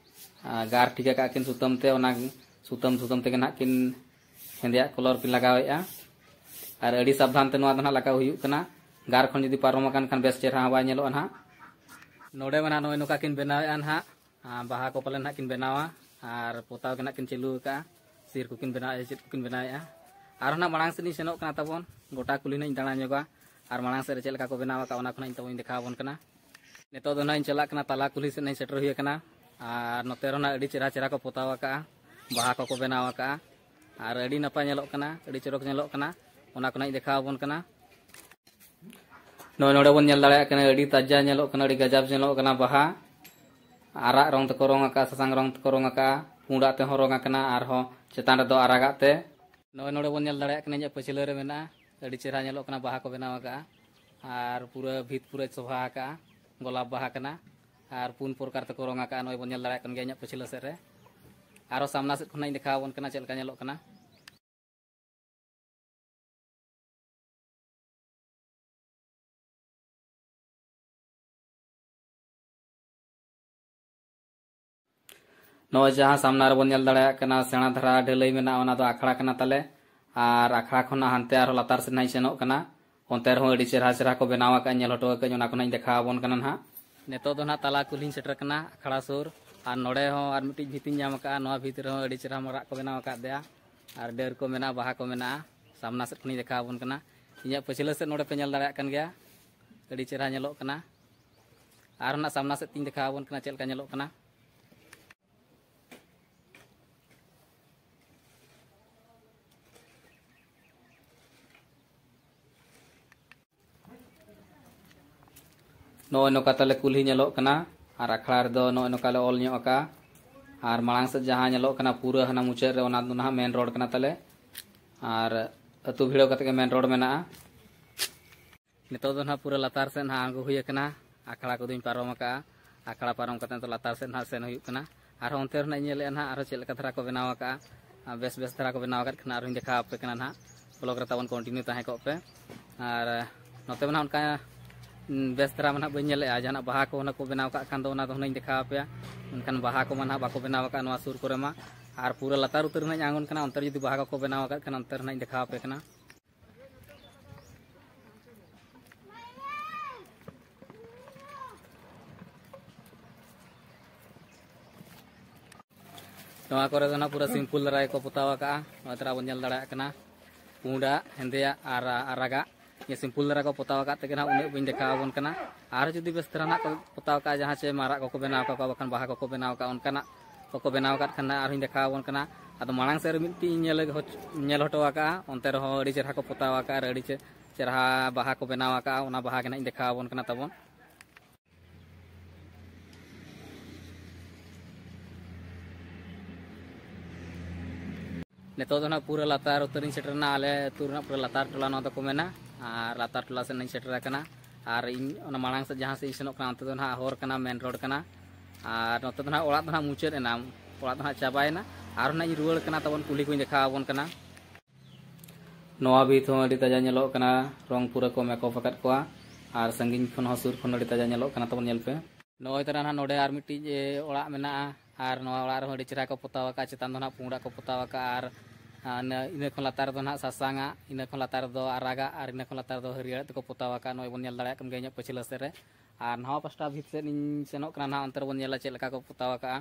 ᱟᱨ ᱜᱟᱨ ᱴᱷᱤᱠ ᱟᱠᱟᱫ ᱠᱤᱱ ᱥᱩᱛᱟᱹᱢ ᱛᱮ, ᱚᱱᱟ ᱥᱩᱛᱟᱹᱢ ᱥᱩᱛᱟᱹᱢ ᱛᱮᱜᱮ ᱱᱟᱦᱟᱜ ᱠᱤᱱ ᱦᱮᱸᱫᱮᱭᱟᱜ ᱠᱟᱞᱟᱨ ᱠᱤᱱ ᱞᱟᱜᱟᱣᱮᱫᱼᱟ᱾ ᱟᱨ ᱟᱹᱰᱤ ᱥᱟᱵᱫᱷᱟᱱ ᱛᱮ ᱱᱚᱣᱟ ᱫᱚ ᱱᱟᱦᱟᱜ ᱞᱟᱜᱟᱣ ᱦᱩᱭᱩᱜ ᱠᱟᱱᱟ᱾ ᱜᱟᱨ ᱠᱷᱚᱱ ᱡᱩᱫᱤ ᱯᱟᱨᱚᱢ ᱟᱠᱟᱱ ᱠᱷᱟᱱ ᱵᱮᱥ ᱪᱮᱦᱨᱟ ᱦᱚᱸ ᱵᱟᱭ ᱧᱮᱞᱚᱜᱼᱟ ᱱᱟᱦᱟᱜ᱾ ᱱᱚᱰᱮ ᱢᱟ ᱱᱟᱦᱟᱜ ᱱᱚᱜᱼᱚᱭ ᱱᱚᱝᱠᱟ ᱠᱤᱱ ᱵᱮᱱᱟᱣᱮᱫᱼᱟ ᱱᱟᱦᱟᱜ᱾ ᱟᱨ ᱵᱟᱦᱟ ᱠᱚ ᱯᱟᱞᱮ ᱱᱟᱦᱟᱜ ᱠᱤᱱ ᱵᱮᱱᱟᱣᱟ ᱟᱨ ᱯᱚᱛᱟᱣ ᱜᱮ ᱱᱟᱦᱟᱜ ᱠᱤᱱ ᱪᱟᱹᱞᱩ ᱟᱠᱟᱫᱼᱟ᱾ ᱥᱤᱨ ᱠᱚᱠᱤᱱ ᱵᱮᱱᱟᱣᱮᱫᱼᱟ, ᱪᱮᱫ ᱠᱚᱠᱤᱱ ᱵᱮᱱᱟᱣᱮᱫᱼᱟ᱾ ᱟᱨᱦᱚᱸ ᱱᱟᱦᱟᱜ ᱢᱟᱲᱟᱝ ᱥᱮᱫ ᱤᱧ ᱥᱮᱱᱚᱜ ᱠᱟᱱᱟ ᱛᱟᱵᱚᱱ, ᱜᱚᱴᱟ ᱠᱩᱞᱦᱤ ᱱᱟᱦᱟᱜ ᱤᱧ ᱫᱟᱬᱟ ᱧᱚᱜᱟ ᱟᱨ ᱢᱟᱲᱟᱝ ᱥᱮᱫ ᱨᱮ ᱪᱮᱫ ᱞᱮᱠᱟ ᱠᱚ ᱵᱮᱱᱟᱣ ᱟᱠᱟᱫᱼᱟ, ᱚᱱᱟ ᱠᱚ ᱱᱟᱦᱟᱜ ᱤᱧ ᱛᱟᱵᱚᱱ ᱤᱧ ᱫᱮᱠᱷᱟᱣ ᱟᱵᱚᱱ ᱠᱟᱱᱟ᱾ ᱱᱤᱛᱚᱜ ᱫᱚ ᱱᱟᱦᱟᱜ ᱤᱧ ᱪᱟᱞᱟᱜ ᱠᱟᱱᱟ, ᱛᱟᱞᱟ ᱠᱩᱞᱦᱤ ᱥᱮᱫ ᱱᱟᱦᱟᱜ ᱤᱧ ᱥᱮᱴᱮᱨ ᱦᱩᱭ ᱟᱠᱟᱱᱟ᱾ ᱟᱨ ᱱᱚᱛᱮ ᱨᱮᱦᱚᱸ ᱱᱟᱦᱟᱜ ᱟᱹᱰᱤ ᱪᱮᱦᱨᱟ ᱪᱮᱦᱨᱟ ᱠᱚ ᱯᱚᱛᱟᱣ ᱟᱠᱟᱫᱼᱟ, ᱵᱟᱦᱟ ᱠᱚᱠᱚ ᱵᱮᱱᱟᱣ ᱟᱠᱟᱫᱼᱟ᱾ ᱟᱨ ᱟᱹᱰᱤ ᱱᱟᱯᱟᱭ ᱧᱮᱞᱚᱜ ᱠᱟᱱᱟ, ᱟᱹᱰᱤ ᱪᱚᱨᱚᱠ ᱧᱮᱞᱚᱜ ᱠᱟᱱᱟ, ᱚᱱᱟ ᱠᱚ ᱱᱟᱦᱟᱜ ᱤᱧ ᱫᱮᱠᱷᱟᱣ ᱟᱵᱚᱱ ᱠᱟᱱᱟ᱾ ᱱᱚᱜᱼᱚᱭ ᱱᱚᱰᱮ ᱵᱚᱱ ᱧᱮᱞ ᱫᱟᱲᱮᱭᱟᱜ ᱠᱟᱱᱟ, ᱟᱹᱰᱤ ᱛᱟᱡᱟ ᱧᱮᱞᱚᱜ ᱠᱟᱱᱟ, ᱟᱹᱰᱤ ᱜᱟᱡᱟᱵ ᱧᱮᱞᱚᱜ ᱠᱟᱱᱟ ᱵᱟᱦᱟ᱾ ᱟᱨᱟᱜ ᱨᱚᱝ ᱛᱮᱠᱚ ᱨᱚᱝ ᱟᱠᱟᱫᱼᱟ, ᱥᱟᱥᱟᱝ ᱨᱚᱝ ᱛᱮᱠᱚ ᱨᱚᱝ ᱟᱠᱟᱫᱼᱟ, ᱯᱩᱸᱰᱟᱜ ᱛᱮᱦᱚᱸ ᱨᱚᱝ ᱟᱠᱟᱱᱟ, ᱟᱨᱦᱚᱸ ᱪᱮᱛᱟᱱ ᱨᱮᱫᱚ ᱟᱨᱟᱜᱟᱜ ᱛᱮ᱾ ᱱᱚᱜᱼᱚᱭ ᱱᱚᱰᱮ ᱵᱚᱱ ᱧᱮᱞ ᱫᱟᱲᱮᱭᱟᱜ ᱠᱟᱱᱟ, ᱤᱧᱟᱹᱜ ᱯᱟᱹᱪᱷᱞᱟᱹ ᱨᱮ ᱢᱮᱱᱟᱜᱼᱟ, ᱟᱹᱰᱤ ᱪᱮᱦᱨᱟ ᱧᱮᱞᱚᱜ ᱠᱟᱱᱟ, ᱵᱟᱦᱟ ᱠᱚ ᱵᱮᱱᱟᱣ ᱟᱠᱟᱫᱼᱟ᱾ ᱟᱨ ᱯᱩᱨᱟᱹ ᱵᱷᱤᱛ ᱯᱩᱨᱟᱹ ᱥᱚᱵᱷᱟ ᱟᱠᱟᱫᱼᱟ, ᱜᱳᱞᱟᱯ ᱵᱟᱦᱟ ᱠᱟᱱᱟ᱾ ᱟᱨ ᱯᱩᱱ ᱯᱨᱚᱠᱟᱨ ᱛᱮᱠᱚ ᱨᱚᱝ ᱟᱠᱟᱫᱼᱟ, ᱱᱚᱜᱼᱚᱭ ᱵᱚᱱ ᱧᱮᱞ ᱫᱟᱲᱮᱭᱟᱜ ᱠᱟᱱ ᱜᱮᱭᱟ ᱤᱧᱟᱹᱜ ᱯᱟᱹᱪᱷᱞᱟᱹ ᱥᱮᱫ ᱨᱮ᱾ ᱟᱨᱦᱚᱸ ᱥᱟᱢᱱᱟ ᱥᱮᱫ ᱠᱷᱚᱱᱟᱜ ᱤᱧ ᱫᱮᱠᱷᱟᱣ ᱟᱵᱚᱱ ᱠᱟᱱᱟ ᱪᱮᱫ ᱞᱮᱠᱟ ᱧᱮᱞᱚᱜ ᱠᱟᱱᱟ᱾ ᱱᱚᱜᱼᱚᱭ ᱡᱟᱦᱟᱸ ᱥᱟᱢᱱᱟ ᱨᱮᱵᱚᱱ ᱧᱮᱞ ᱫᱟᱲᱮᱭᱟᱜ ᱠᱟᱱᱟ, ᱥᱮᱬᱟ ᱫᱷᱟᱨᱟ ᱰᱷᱟᱹᱞᱟᱹᱭ ᱢᱮᱱᱟᱜᱼᱟ, ᱚᱱᱟ ᱫᱚ ᱟᱠᱷᱲᱟ ᱠᱟᱱᱟ ᱛᱟᱞᱮ᱾ ᱟᱨ ᱟᱠᱷᱲᱟ ᱠᱷᱚᱱᱟᱜ ᱦᱟᱱᱛᱮ ᱟᱨᱦᱚᱸ ᱞᱟᱛᱟᱨ ᱥᱮᱫ ᱱᱟᱦᱟᱜ ᱤᱧ ᱥᱮᱱᱚᱜ ᱠᱟᱱᱟ᱾ ᱚᱱᱛᱮ ᱨᱮᱦᱚᱸ ᱟᱹᱰᱤ ᱪᱮᱦᱨᱟ ᱪᱮᱦᱨᱟ ᱠᱚ ᱵᱮᱱᱟᱣ ᱟᱠᱟᱫᱼᱟ, ᱧᱮᱞ ᱦᱚᱴᱚ ᱟᱠᱟᱫᱟᱹᱧ, ᱚᱱᱟ ᱠᱚ ᱱᱟᱦᱟᱜ ᱤᱧ ᱫᱮᱠᱷᱟᱣ ᱟᱵᱚᱱ ᱠᱟᱱᱟ ᱱᱟᱦᱟᱜ᱾ ᱱᱤᱛᱚᱜ ᱫᱚ ᱱᱟᱦᱟᱜ ᱛᱟᱞᱟ ᱠᱩᱞᱦᱤᱧ ᱥᱮᱴᱮᱨ ᱠᱟᱱᱟ, ᱟᱠᱷᱲᱟ ᱥᱩᱨ᱾ ᱟᱨ ᱱᱚᱰᱮ ᱦᱚᱸ ᱟᱨ ᱢᱤᱫᱴᱤᱡ ᱵᱷᱤᱛ ᱤᱧ ᱧᱟᱢ ᱟᱠᱟᱫᱼᱟ᱾ ᱱᱚᱣᱟ ᱵᱷᱤᱛ ᱨᱮᱦᱚᱸ ᱟᱹᱰᱤ ᱪᱮᱦᱨᱟ ᱢᱟᱨᱟᱜ ᱠᱚ ᱵᱮᱱᱟᱣ ᱟᱠᱟᱫ ᱫᱮᱭᱟ, ᱟᱨ ᱰᱟᱹᱨ ᱠᱚ ᱢᱮᱱᱟᱜᱼᱟ, ᱵᱟᱦᱟ ᱠᱚ ᱢᱮᱱᱟᱜᱼᱟ᱾ ᱥᱟᱢᱱᱟ ᱥᱮᱫ ᱠᱷᱚᱱᱤᱧ ᱫᱮᱠᱷᱟᱣ ᱟᱵᱚᱱ ᱠᱟᱱᱟ᱾ ᱤᱧᱟᱹᱜ ᱯᱟᱹᱪᱷᱞᱟᱹ ᱥᱮᱫ ᱱᱚᱰᱮ ᱯᱮ ᱧᱮᱞ ᱫᱟᱲᱮᱭᱟᱜ ᱠᱟᱱ ᱜᱮᱭᱟ, ᱟᱹᱰᱤ ᱪᱮᱦᱨᱟ ᱧᱮᱞᱚᱜ ᱠᱟᱱᱟ᱾ ᱟᱨ ᱱᱟᱜ ᱥᱟᱢᱱᱟ ᱥᱮᱫ ᱛᱤᱧ ᱫᱮᱠᱷᱟᱣ ᱟᱵᱚᱱ ᱠᱟᱱᱟ ᱪᱮᱫ ᱞᱮᱠᱟ ᱧᱮᱞᱚᱜ ᱠᱟᱱᱟ᱾ ᱱᱚᱜᱼᱚᱭ ᱱᱚᱝᱠᱟ ᱛᱟᱞᱮ ᱠᱩᱞᱦᱤ ᱧᱮᱞᱚᱜ ᱠᱟᱱᱟ, ᱟᱨ ᱟᱠᱷᱲᱟ ᱨᱮᱫᱚ ᱱᱚᱜᱼᱚᱭ ᱱᱚᱝᱠᱟ ᱞᱮ ᱚᱞ ᱧᱚᱜ ᱟᱠᱟᱜᱼᱟ᱾ ᱟᱨ ᱢᱟᱲᱟᱝ ᱥᱮᱫ ᱡᱟᱦᱟᱸ ᱧᱮᱞᱚᱜ ᱠᱟᱱᱟ ᱯᱩᱨᱟᱹ ᱦᱟᱱᱟ ᱢᱩᱪᱟᱹᱫ ᱨᱮ, ᱚᱱᱟ ᱫᱚ ᱱᱟᱦᱟᱜ ᱢᱮᱱ ᱨᱳᱰ ᱠᱟᱱᱟ ᱛᱟᱞᱮ, ᱟᱨ ᱟᱹᱛᱩ ᱵᱷᱤᱲᱟᱹᱣ ᱠᱟᱛᱮ ᱜᱮ ᱢᱮᱱ ᱨᱳᱰ ᱢᱮᱱᱟᱜᱼᱟ᱾ ᱱᱤᱛᱚᱜ ᱫᱚ ᱱᱟᱦᱟᱜ ᱯᱩᱨᱟᱹ ᱞᱟᱛᱟᱨ ᱥᱮᱫ ᱱᱟᱦᱟᱜ ᱟᱬᱜᱚ ᱦᱩᱭ ᱟᱠᱟᱱᱟ᱾ ᱟᱠᱷᱲᱟ ᱠᱚᱫᱚᱧ ᱯᱟᱨᱚᱢ ᱟᱠᱟᱜᱼᱟ᱾ ᱟᱠᱷᱲᱟ ᱯᱟᱨᱚᱢ ᱠᱟᱛᱮ ᱱᱤᱛᱚᱜ ᱞᱟᱛᱟᱨ ᱥᱮᱫ ᱱᱟᱦᱟᱜ ᱥᱮᱱ ᱦᱩᱭᱩᱜ ᱠᱟᱱᱟ᱾ ᱟᱨᱦᱚᱸ ᱚᱱᱛᱮ ᱨᱮ ᱱᱟᱦᱟᱜ ᱤᱧ ᱧᱮᱞᱮᱫᱼᱟ ᱱᱟᱦᱟᱜ ᱟᱨᱦᱚᱸ ᱪᱮᱫ ᱞᱮᱠᱟ ᱫᱷᱟᱨᱟ ᱠᱚ ᱵᱮᱱᱟᱣ ᱟᱠᱟᱜᱼᱟ᱾ ᱟᱨ ᱵᱮᱥ ᱵᱮᱥ ᱫᱷᱟᱨᱟ ᱠᱚ ᱵᱮᱱᱟᱣ ᱟᱠᱟᱫ ᱠᱷᱟᱱ ᱟᱨᱦᱚᱸᱧ ᱫᱮᱠᱷᱟᱣ ᱟᱯᱮ ᱠᱟᱱᱟ ᱱᱟᱦᱟᱜ᱾ ᱵᱞᱚᱜᱽ ᱨᱮ ᱛᱟᱵᱚᱱ ᱠᱚᱱᱴᱤᱱᱤᱭᱩ ᱛᱟᱦᱮᱸ ᱠᱚᱜ ᱯᱮ᱾ ᱟᱨ ᱱᱚᱛᱮ ᱢᱟ ᱱᱟᱦᱟᱜ ᱚᱱᱠᱟ, ᱩᱸ, ᱵᱮᱥ ᱫᱷᱟᱨᱟ ᱢᱟ ᱱᱟᱦᱟᱜ ᱵᱟᱹᱧ ᱧᱮᱞᱮᱫᱼᱟ᱾ ᱡᱟᱦᱟᱱᱟᱜ ᱵᱟᱦᱟ ᱠᱚ ᱦᱩᱱᱟᱹᱝ ᱠᱚ ᱵᱮᱱᱟᱣ ᱠᱟᱜ ᱠᱷᱟᱱ ᱫᱚ ᱚᱱᱟ ᱫᱚ ᱦᱩᱱᱟᱹᱝ ᱤᱧ ᱫᱮᱠᱷᱟᱣ ᱟᱯᱮᱭᱟ᱾ ᱢᱮᱱᱠᱷᱟᱱ ᱵᱟᱦᱟ ᱠᱚᱢᱟ ᱱᱟᱦᱟᱜ ᱵᱟᱠᱚ ᱵᱮᱱᱟᱣ ᱟᱠᱟᱫ ᱱᱚᱣᱟ ᱥᱩᱨ ᱠᱚᱨᱮ ᱢᱟ᱾ ᱟᱨ ᱯᱩᱨᱟᱹ ᱞᱟᱛᱟᱨ ᱩᱛᱟᱹᱨ ᱨᱮ ᱱᱟᱦᱟᱜ ᱤᱧ ᱟᱬᱜᱚᱱ ᱠᱟᱱᱟ, ᱚᱱᱛᱮ ᱨᱮ ᱡᱩᱫᱤ ᱵᱟᱦᱟ ᱠᱚᱠᱚ ᱵᱮᱱᱟᱣ ᱟᱠᱟᱫ ᱠᱷᱟᱱ ᱚᱱᱛᱮ ᱨᱮ ᱱᱟᱦᱟᱜ ᱤᱧ ᱫᱮᱠᱷᱟᱣ ᱟᱯᱮ ᱠᱟᱱᱟ᱾ ᱱᱚᱣᱟ ᱠᱚᱨᱮ ᱫᱚ ᱱᱟᱦᱟᱜ ᱯᱩᱨᱟᱹ ᱥᱤᱢᱯᱩᱞ ᱫᱷᱟᱨᱟ ᱜᱮᱠᱚ ᱯᱚᱛᱟᱣ ᱟᱠᱟᱜᱼᱟ᱾ ᱱᱚᱜᱼᱚᱭ ᱛᱚᱨᱟ ᱵᱚᱱ ᱧᱮᱞ ᱫᱟᱲᱮᱭᱟᱜ ᱠᱟᱱᱟ, ᱯᱩᱸᱰᱟᱜ, ᱦᱮᱸᱫᱮᱭᱟᱜ ᱟᱨ ᱟᱨᱟᱜᱟᱜ᱾ ᱱᱤᱭᱟᱹ ᱥᱤᱢᱯᱩᱞ ᱫᱷᱟᱨᱟ ᱠᱚ ᱯᱚᱛᱟᱣ ᱟᱠᱟᱫ ᱛᱮᱜᱮ ᱱᱟᱦᱟᱜ ᱩᱱᱟᱹᱜ ᱵᱟᱹᱧ ᱫᱮᱠᱷᱟᱣ ᱟᱵᱚᱱ ᱠᱟᱱᱟ᱾ ᱟᱨ ᱡᱩᱫᱤ ᱵᱮᱥ ᱫᱷᱟᱨᱟ ᱱᱟᱦᱟᱜ ᱠᱚ ᱯᱚᱛᱟᱣ ᱠᱟᱜᱼᱟ, ᱡᱟᱦᱟᱸ ᱪᱮ ᱢᱟᱨᱟᱜ ᱠᱚᱠᱚ ᱵᱮᱱᱟᱣ ᱠᱟᱠᱚᱣᱟ, ᱵᱟᱠᱷᱟᱱ ᱵᱟᱦᱟ ᱠᱚᱠᱚ ᱵᱮᱱᱟᱣ ᱠᱟᱜᱼᱟ, ᱚᱱᱠᱟᱱᱟᱜ ᱠᱚᱠᱚ ᱵᱮᱱᱟᱣ ᱟᱠᱟᱫ ᱠᱷᱟᱱ ᱱᱟᱦᱟᱜ ᱟᱨᱦᱚᱸᱧ ᱫᱮᱠᱷᱟᱣ ᱟᱵᱚᱱ ᱠᱟᱱᱟ᱾ ᱟᱫᱚ ᱢᱟᱲᱟᱝ ᱥᱮᱫ ᱨᱮ ᱢᱤᱫᱴᱤᱡ ᱤᱧ ᱧᱮᱞ ᱦᱚᱪ-, ᱧᱮᱞ ᱦᱚᱴᱚ ᱟᱠᱟᱫᱼᱟ, ᱚᱱᱛᱮ ᱨᱮᱦᱚᱸ ᱟᱹᱰᱤ ᱪᱮᱦᱨᱟ ᱠᱚ ᱯᱚᱛᱟᱣ ᱟᱠᱟᱫᱼᱟ ᱟᱨ ᱟᱹᱰᱤ ᱪᱮ-, ᱪᱮᱦᱨᱟ ᱵᱟᱦᱟ ᱠᱚ ᱵᱮᱱᱟᱣ ᱟᱠᱟᱫᱼᱟ᱾ ᱚᱱᱟ ᱵᱟᱦᱟ ᱜᱮ ᱱᱟᱦᱟᱜ ᱤᱧ ᱫᱮᱠᱷᱟᱣ ᱟᱵᱚᱱ ᱠᱟᱱᱟ ᱛᱟᱵᱚᱱ᱾ ᱱᱤᱛᱚᱜ ᱫᱚ ᱱᱟᱦᱟᱜ ᱯᱩᱨᱟᱹ ᱞᱟᱛᱟᱨ ᱩᱛᱟᱹᱨᱤᱧ ᱥᱮᱴᱮᱨ ᱮᱱᱟ᱾ ᱟᱞᱮ ᱟᱹᱛᱩ ᱨᱮᱱᱟᱜ ᱯᱩᱨᱟᱹ ᱞᱟᱛᱟᱨ ᱴᱚᱞᱟ ᱱᱚᱣᱟ ᱫᱚᱠᱚ ᱢᱮᱱᱟ, ᱟᱨ ᱞᱟᱛᱟᱨ ᱴᱚᱞᱟ ᱥᱮᱫ ᱤᱧ ᱥᱮᱴᱮᱨ ᱟᱠᱟᱱᱟ᱾ ᱟᱨ ᱤᱧ ᱚᱱᱟ ᱢᱟᱲᱟᱝ ᱥᱮᱫ ᱡᱟᱦᱟᱸ ᱥᱮᱫ ᱤᱧ ᱥᱮᱱᱚᱜ ᱠᱟᱱᱟ, ᱚᱱᱛᱮ ᱫᱚ ᱱᱟᱦᱟᱜ ᱦᱚᱨ ᱠᱟᱱᱟ, ᱢᱮᱱ ᱨᱳᱰ ᱠᱟᱱᱟ᱾ ᱟᱨ ᱱᱚᱛᱮ ᱫᱚ ᱱᱟᱦᱟᱜ ᱚᱲᱟᱜ ᱫᱚ ᱱᱟᱦᱟᱜ ᱢᱩᱪᱟᱹᱫ ᱮᱱᱟ, ᱚᱲᱟᱜ ᱫᱚ ᱱᱟᱦᱟᱜ ᱪᱟᱵᱟᱭᱮᱱᱟ᱾ ᱟᱨᱦᱚᱸ ᱱᱟᱦᱟᱜ ᱤᱧ ᱨᱩᱣᱟᱹᱲ ᱠᱟᱱᱟ, ᱛᱟᱵᱚᱱ ᱠᱩᱞᱦᱤ ᱠᱚᱧ ᱫᱮᱠᱷᱟᱣ ᱟᱵᱚᱱ ᱠᱟᱱᱟ᱾ ᱱᱚᱣᱟ ᱵᱷᱤᱛ ᱦᱚᱸ ᱟᱹᱰᱤ ᱛᱟᱡᱟ ᱧᱮᱞᱚᱜ ᱠᱟᱱᱟ, ᱨᱚᱝ ᱯᱩᱨᱟᱹ ᱠᱚ ᱢᱮᱠᱚᱯ ᱟᱠᱟᱫ ᱠᱚᱣᱟ᱾ ᱟᱨ ᱥᱟᱺᱜᱤᱧ ᱠᱷᱚᱱ ᱦᱚᱸ ᱥᱩᱨ ᱠᱷᱚᱱ ᱟᱹᱰᱤ ᱛᱟᱡᱟ ᱧᱮᱞᱚᱜ ᱠᱟᱱᱟ, ᱛᱟᱵᱚᱱ ᱧᱮᱞ ᱯᱮ᱾ ᱱᱚᱜᱼᱚᱭ ᱛᱟᱨᱟ ᱱᱟᱦᱟᱜ ᱱᱚᱰᱮ ᱟᱨ ᱢᱤᱫᱴᱤᱡ, ᱮ, ᱚᱲᱟᱜ ᱢᱮᱱᱟᱜᱼᱟ᱾ ᱟᱨ ᱱᱚᱣᱟ ᱚᱲᱟᱜ ᱨᱮᱦᱚᱸ ᱟᱹᱰᱤ ᱪᱮᱦᱨᱟ ᱠᱚ ᱯᱚᱛᱟᱣ ᱟᱠᱟᱫᱼᱟ, ᱪᱮᱛᱟᱱ ᱫᱚ ᱱᱟᱦᱟᱜ ᱯᱩᱸᱰᱟᱜ ᱠᱚ ᱯᱚᱛᱟᱣ ᱟᱠᱟᱫᱼᱟ᱾ ᱟᱨ, ᱟ, ᱤᱱᱟᱹ, ᱤᱱᱟᱹ ᱠᱷᱚᱱ ᱞᱟᱛᱟᱨ ᱨᱮᱫᱚ ᱱᱟᱦᱟᱜ ᱥᱟᱥᱟᱝᱟᱜ, ᱤᱱᱟᱹ ᱠᱷᱚᱱ ᱞᱟᱛᱟᱨ ᱨᱮᱫᱚ ᱟᱨᱟᱜᱟᱜ, ᱟᱨ ᱤᱱᱟᱹ ᱠᱷᱚᱱ ᱞᱟᱛᱟᱨ ᱨᱮᱫᱚ ᱦᱟᱹᱨᱭᱟᱹᱲᱟᱜ ᱛᱮᱠᱚ ᱯᱚᱛᱟᱣ ᱟᱠᱟᱫᱼᱟ᱾ ᱱᱚᱜᱼᱚᱭ ᱵᱚᱱ ᱧᱮᱞ ᱫᱟᱲᱮᱭᱟᱜ ᱠᱟᱱ ᱜᱮᱭᱟ ᱤᱧᱟᱹᱜ ᱯᱟᱹᱪᱷᱞᱟᱹ ᱥᱮᱫ ᱨᱮ᱾ ᱟᱨ ᱱᱟᱣᱟ ᱯᱟᱥᱴᱟ ᱵᱷᱤᱛ ᱥᱮᱫ ᱤᱧ ᱥᱮᱱᱚᱜ ᱠᱟᱱᱟ ᱱᱟᱦᱟᱜ, ᱚᱱᱛᱮ ᱨᱮᱵᱚᱱ ᱧᱮᱞᱟ ᱪᱮᱫ ᱞᱮᱠᱟ ᱠᱚ ᱯᱚᱛᱟᱣ ᱟᱠᱟᱜᱼᱟ᱾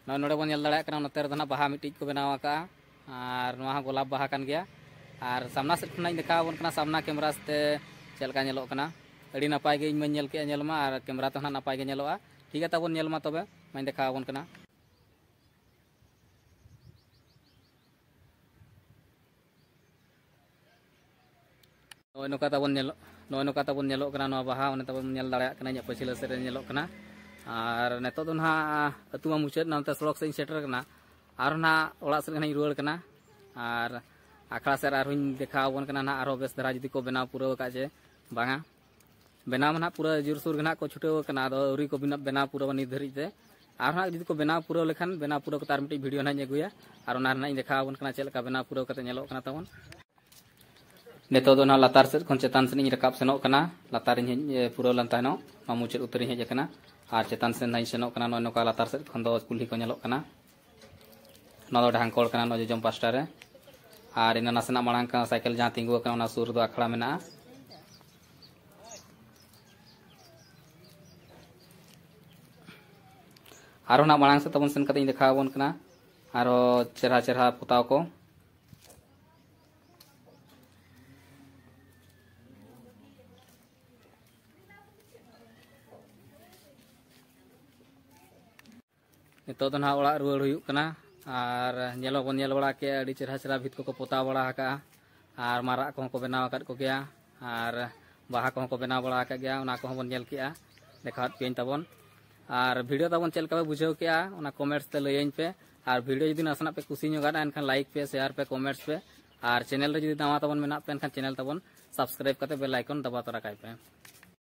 ᱱᱚᱜᱼᱚᱭ ᱱᱚᱰᱮ ᱵᱚᱱ ᱧᱮᱞ ᱫᱟᱲᱮᱭᱟᱜ ᱠᱟᱱᱟ, ᱱᱚᱛᱮ ᱨᱮᱫᱚ ᱱᱟᱦᱟᱜ ᱵᱟᱦᱟ ᱢᱤᱫᱴᱤᱡ ᱠᱚ ᱵᱮᱱᱟᱣ ᱟᱠᱟᱜᱼᱟ᱾ ᱟᱨ ᱱᱚᱣᱟ ᱦᱚᱸ ᱜᱳᱞᱟᱯ ᱵᱟᱦᱟ ᱠᱟᱱ ᱜᱮᱭᱟ᱾ ᱟᱨ ᱥᱟᱢᱱᱟ ᱥᱮᱫ ᱠᱷᱚᱱᱟᱜ ᱤᱧ ᱫᱮᱠᱷᱟᱣ ᱟᱵᱚᱱ ᱠᱟᱱᱟ, ᱥᱟᱢᱱᱟ ᱠᱮᱢᱨᱟ ᱛᱮ ᱪᱮᱫ ᱞᱮᱠᱟ ᱧᱮᱞᱚᱜ ᱠᱟᱱᱟ᱾ ᱟᱹᱰᱤ ᱱᱟᱯᱟᱭ ᱜᱮ ᱤᱧ ᱢᱟᱧ ᱧᱮᱞ ᱠᱮᱜᱼᱟ ᱧᱮᱞ ᱢᱟ, ᱟᱨ ᱠᱮᱢᱨᱟ ᱛᱮᱦᱚᱸ ᱱᱟᱦᱟᱜ ᱱᱟᱯᱟᱭ ᱜᱮ ᱧᱮᱞᱚᱜᱼᱟ᱾ ᱴᱷᱤᱠ ᱜᱮᱭᱟ, ᱛᱟᱵᱚᱱ ᱧᱮᱞ ᱢᱟ ᱛᱚᱵᱮ, ᱢᱟᱧ ᱫᱮᱠᱷᱟᱣ ᱟᱵᱚᱱ ᱠᱟᱱᱟ᱾ ᱱᱚᱜᱼᱚᱭ ᱱᱚᱝᱠᱟ ᱛᱟᱵᱚᱱ ᱧᱮᱞᱚᱜ, ᱱᱚᱜᱼᱚᱭ ᱱᱚᱝᱠᱟ ᱛᱟᱵᱚᱱ ᱧᱮᱞᱚᱜ ᱠᱟᱱᱟ ᱱᱚᱣᱟ ᱵᱟᱦᱟ, ᱚᱱᱮ ᱛᱟᱵᱚᱱ ᱧᱮᱞ ᱫᱟᱲᱮᱭᱟᱜ ᱠᱟᱱᱟ ᱤᱧᱟᱹᱜ ᱯᱟᱹᱪᱷᱞᱟᱹ ᱥᱮᱫ ᱨᱮ ᱧᱮᱞᱚᱜ ᱠᱟᱱᱟ᱾ ᱟᱨ ᱱᱤᱛᱚᱜ ᱫᱚ ᱱᱟᱦᱟᱜ ᱟᱹᱛᱩ ᱢᱟ ᱢᱩᱪᱟᱹᱫ ᱮᱱᱟ, ᱚᱱᱛᱮ ᱥᱚᱲᱚᱠ ᱥᱮᱫ ᱤᱧ ᱥᱮᱴᱮᱨ ᱠᱟᱱᱟ᱾ ᱟᱨᱦᱚᱸ ᱱᱟᱦᱟᱜ ᱚᱲᱟᱜ ᱥᱮᱫ ᱜᱮ ᱱᱟᱦᱟᱜ ᱤᱧ ᱨᱩᱣᱟᱹᱲ ᱠᱟᱱᱟ᱾ ᱟᱨ ᱟᱠᱷᱲᱟ ᱥᱮᱫ ᱨᱮ ᱟᱨᱦᱚᱸᱧ ᱫᱮᱠᱷᱟᱣ ᱟᱵᱚᱱ ᱠᱟᱱᱟ ᱱᱟᱦᱟᱜ, ᱟᱨᱦᱚᱸ ᱵᱮᱥ ᱫᱷᱟᱨᱟ ᱡᱩᱫᱤ ᱠᱚ ᱵᱮᱱᱟᱣ ᱯᱩᱨᱟᱹᱣ ᱟᱠᱟᱫ ᱪᱮ ᱵᱟᱝᱟ᱾ ᱵᱮᱱᱟᱣ ᱢᱟ ᱱᱟᱦᱟᱜ ᱯᱩᱨᱟᱹ ᱡᱳᱨᱥᱳᱨ ᱜᱮ ᱱᱟᱦᱟᱜ ᱠᱚ ᱪᱷᱩᱴᱟᱹᱣ ᱟᱠᱟᱱᱟ, ᱟᱫᱚ ᱟᱹᱣᱨᱤ ᱠᱚ ᱵᱮᱱᱟᱣ, ᱵᱮᱱᱟᱣ ᱯᱩᱨᱟᱹᱣᱟ ᱱᱤᱛ ᱫᱷᱟᱹᱨᱤᱡ ᱛᱮ᱾ ᱟᱨᱦᱚᱸ ᱱᱟᱦᱟᱜ ᱡᱩᱫᱤ ᱠᱚ ᱵᱮᱱᱟᱣ ᱯᱩᱨᱟᱹᱣ ᱞᱮᱠᱷᱟᱱ, ᱵᱮᱱᱟᱣ ᱯᱩᱨᱟᱹᱣ ᱠᱟᱛᱮ ᱟᱨ ᱢᱤᱫᱴᱤᱡ ᱵᱷᱤᱰᱤᱭᱳ ᱱᱟᱦᱟᱜ ᱤᱧ ᱟᱹᱜᱩᱭᱟ, ᱟᱨ ᱚᱱᱟ ᱨᱮᱱᱟᱜ ᱤᱧ ᱫᱮᱠᱷᱟᱣ ᱟᱵᱚᱱ ᱠᱟᱱᱟ ᱪᱮᱫ ᱞᱮᱠᱟ ᱵᱮᱱᱟᱣ ᱯᱩᱨᱟᱹᱣ ᱠᱟᱛᱮ ᱧᱮᱞᱚᱜ ᱠᱟᱱᱟ ᱛᱟᱵᱚᱱ᱾ ᱱᱤᱛᱚᱜ ᱫᱚ ᱱᱟᱦᱟᱜ ᱞᱟᱛᱟᱨ ᱥᱮᱫ ᱠᱷᱚᱱ ᱪᱮᱛᱟᱱ ᱥᱮᱫ ᱤᱧ ᱨᱟᱠᱟᱵ ᱥᱮᱱᱚᱜ ᱠᱟᱱᱟ᱾ ᱞᱟᱛᱟᱨ ᱤᱧ ᱦᱮᱡ, ᱮ, ᱯᱩᱨᱟᱹᱣ ᱞᱮᱱ ᱛᱟᱦᱮᱱᱚᱜ, ᱱᱚᱣᱟ ᱢᱩᱪᱟᱹᱫ ᱩᱛᱟᱹᱨ ᱤᱧ ᱦᱮᱡ ᱟᱠᱟᱱᱟ᱾ ᱟᱨ ᱪᱮᱛᱟᱱ ᱥᱮᱫ ᱱᱟᱦᱟᱜ ᱤᱧ ᱥᱮᱱᱚᱜ ᱠᱟᱱᱟ᱾ ᱱᱚᱜᱼᱚᱭ ᱱᱚᱝᱠᱟ ᱞᱟᱛᱟᱨ ᱥᱮᱫ ᱠᱷᱚᱱ ᱫᱚ ᱠᱩᱞᱦᱤ ᱠᱚ ᱧᱮᱞᱚᱜ ᱠᱟᱱᱟ᱾ ᱱᱚᱣᱟ ᱫᱚ ᱰᱷᱟᱝᱠᱚᱲ ᱠᱟᱱᱟ, ᱱᱚᱣᱟ ᱡᱚᱡᱚᱢ ᱯᱟᱥᱴᱟ ᱨᱮ᱾ ᱟᱨ ᱤᱱᱟᱹ ᱱᱟᱥᱮᱱᱟᱜ ᱢᱟᱲᱟᱝ ᱠᱟᱱᱟ, ᱥᱟᱭᱠᱮᱞ ᱡᱟᱦᱟᱸ ᱛᱤᱸᱜᱩ ᱟᱠᱟᱱᱟ, ᱚᱱᱟ ᱥᱩᱨ ᱨᱮᱫᱚ ᱟᱠᱷᱲᱟ ᱢᱮᱱᱟᱜᱼᱟ᱾ ᱟᱨᱦᱚᱸ ᱱᱟᱜ ᱢᱟᱲᱟᱝ ᱥᱮᱫ ᱛᱟᱵᱚᱱ ᱥᱮᱱ ᱠᱟᱛᱮ ᱤᱧ ᱫᱮᱠᱷᱟᱣ ᱟᱵᱚᱱ ᱠᱟᱱᱟ ᱟᱨᱦᱚᱸ ᱪᱮᱨᱦᱟ ᱪᱮᱨᱦᱟ ᱯᱚᱛᱟᱣ ᱠᱚ᱾ ᱱᱤᱛᱚᱜ ᱫᱚ ᱱᱟᱦᱟᱜ ᱚᱲᱟᱜ ᱨᱩᱣᱟᱹᱲ ᱦᱩᱭᱩᱜ ᱠᱟᱱᱟ᱾ ᱟᱨ ᱧᱮᱞ ᱦᱚᱸᱵᱚᱱ ᱧᱮᱞ ᱵᱟᱲᱟ ᱠᱮᱜᱼᱟ, ᱟᱹᱰᱤ ᱪᱮᱦᱨᱟ ᱪᱮᱦᱨᱟ ᱵᱷᱤᱛ ᱠᱚᱠᱚ ᱯᱚᱛᱟᱣ ᱵᱟᱲᱟ ᱟᱠᱟᱜᱼᱟ᱾ ᱟᱨ ᱢᱟᱨᱟᱜ ᱠᱚᱦᱚᱸ ᱠᱚ ᱵᱮᱱᱟᱣ ᱟᱠᱟᱫ ᱠᱚᱜᱮᱭᱟ, ᱟᱨ ᱵᱟᱦᱟ ᱠᱚᱦᱚᱸ ᱠᱚ ᱵᱮᱱᱟᱣ ᱵᱟᱲᱟ ᱟᱠᱟᱫ ᱜᱮᱭᱟ, ᱚᱱᱟ ᱠᱚᱦᱚᱸ ᱵᱚᱱ ᱧᱮᱞ ᱠᱮᱜᱼᱟ, ᱫᱮᱠᱷᱟᱣᱟᱫ ᱯᱮᱭᱟᱹᱧ ᱛᱟᱵᱚᱱ᱾ ᱟᱨ ᱵᱷᱤᱰᱤᱭᱳ ᱛᱟᱵᱚᱱ ᱪᱮᱫ ᱞᱮᱠᱟ ᱯᱮ ᱵᱩᱡᱷᱟᱹᱣ ᱠᱮᱜᱼᱟ, ᱚᱱᱟ ᱠᱚᱢᱮᱱᱴᱥ ᱛᱮ ᱞᱟᱹᱭᱟᱹᱧ ᱯᱮ᱾ ᱟᱨ ᱵᱷᱤᱰᱤᱭᱳ ᱡᱩᱫᱤ ᱱᱟᱥᱮᱱᱟᱜ ᱯᱮ ᱠᱩᱥᱤ ᱧᱚᱜᱟᱫᱼᱟ, ᱮᱱᱠᱷᱟᱱ ᱞᱟᱭᱤᱠ ᱯᱮ, ᱥᱮᱭᱟᱨ ᱯᱮ, ᱠᱚᱢᱮᱱᱴᱥ ᱯᱮ᱾ ᱟᱨ ᱪᱮᱱᱮᱞ ᱨᱮ ᱡᱩᱫᱤ ᱱᱟᱣᱟ ᱛᱟᱵᱚᱱ ᱢᱮᱱᱟᱜ ᱯᱮ, ᱮᱱᱠᱷᱟᱱ ᱪᱮᱱᱮᱞ ᱛᱟᱵᱚᱱ ᱥᱟᱵᱥᱠᱨᱟᱭᱤᱵᱽ ᱠᱟᱛᱮ ᱵᱮᱞ ᱟᱭᱠᱚᱱ ᱫᱟᱵᱟᱣ ᱛᱚᱨᱟ ᱠᱟᱭ ᱯᱮ᱾